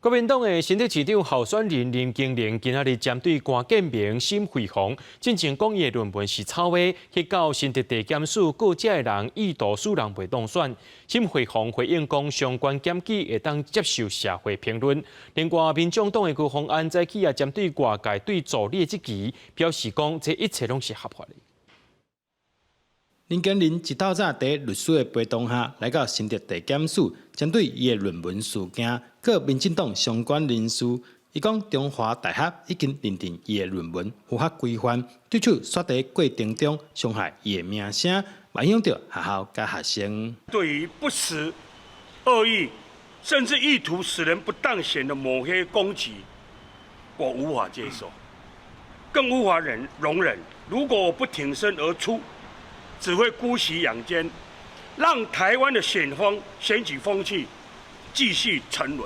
國民黨的新竹市長候選人林金玲今仔日針對關建明、沈慧虹進前講伊的論文是抄的，去到新竹地檢署告這个人意圖使人袂當選。沈慧虹回應講，相關檢舉會當接受社會評論。另外，民眾黨的高虹安早起也針對外界對助理的質疑，表示講這一切攏是合法的。林金玲一透早佇律師的陪同下來到新竹地檢署，針對伊的論文事件，告民進黨相關人士。伊講中華大學已經認定伊的論文符合規範，對手煞佇過程中傷害伊的名聲，影響著學校佮學生。對於不實、惡意，甚至意圖使人不當選的抹黑攻擊，我無法接受，更無法忍容忍。如果我不挺身而出，只會姑息養奸，讓台灣的選風、選舉風氣繼續沉淪。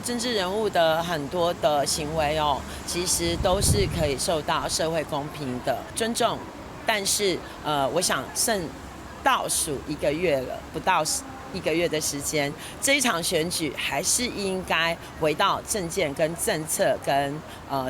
政治人物的很多的行為哦，其實都是可以受到社會公平的尊重。但是，我想剩倒數一個月了，不到一個月的時間，這一場選舉還是應該回到政見跟政策跟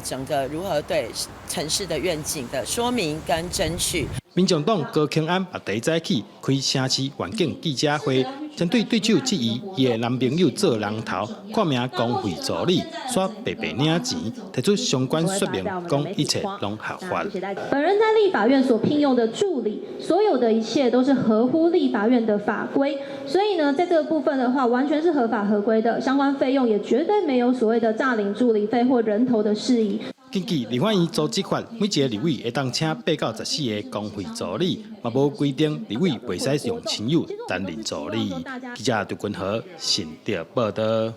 整個如何對城市的願景的說明跟爭取。民眾黨高虹安也第早起開城市願景記者會，針對對手質疑伊的男朋友做人頭，掛名公費助理，煞白白領錢，提出相關說明，講一切攏合法。本人在立法院所聘用的助理，所有的一切都是合乎立法院的法規，所以呢，在這個部分的話，完全是合法合規的，相關費用也絕對沒有所謂的詐領助理費或人頭的事宜。根據立法院組織法，每一个立委會當請8到14个公費助理，嘛無規定立委袂使用親友擔任助理。記者劉君和新竹報導。